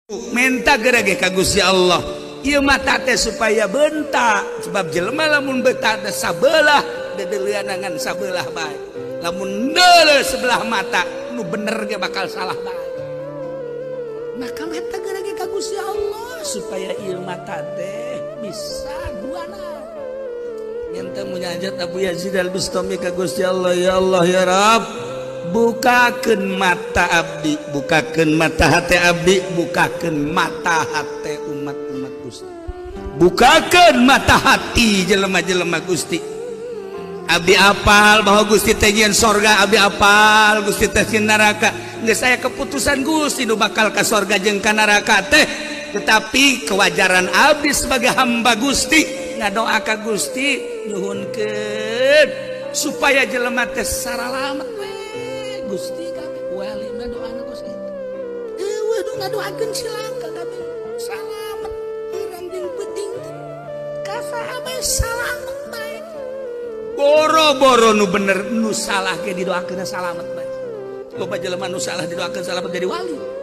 Menta gerage ka Gusti Allah ieu mata teh supaya bentak, sebab jelema lamun bentak teh sabelah dedeuleunangan sabelah bae. Lamun deuleu sebelah mata, nu bener ge bakal salah bae. Maka menta gerage ka Gusti Allah supaya ieu mata teh bisa duana. Minta munajat Abu Yazid Al-Bustami ka Gusti Allah, ya Allah, ya Rabb, bukakeun mata abdi, bukakeun mata hati abdi, bukakeun mata hati umat-umat Gusti, bukakeun mata hati jelema-jelema Gusti. Abdi apal bahwa Gusti teh nyieun sorga, abdi apal Gusti teh nyieun neraka. Geus aya keputusan Gusti nu bakal ka sorga jeung ka neraka teh, tetapi kewajaran abdi sebagai hamba Gusti ngadoa ka Gusti, nyuhunkeun supaya jelema teh saralamet we Gusti. Kami wali mah doana Gusti eueuh nu ngadoakeun cilaka kami salamet urang jeung penting ka saha bae salamet bae. Boro-boro nu bener, nu salah ge didoakeun salamet bae. Loba jelema nu salah didoakeun salamet jadi wali.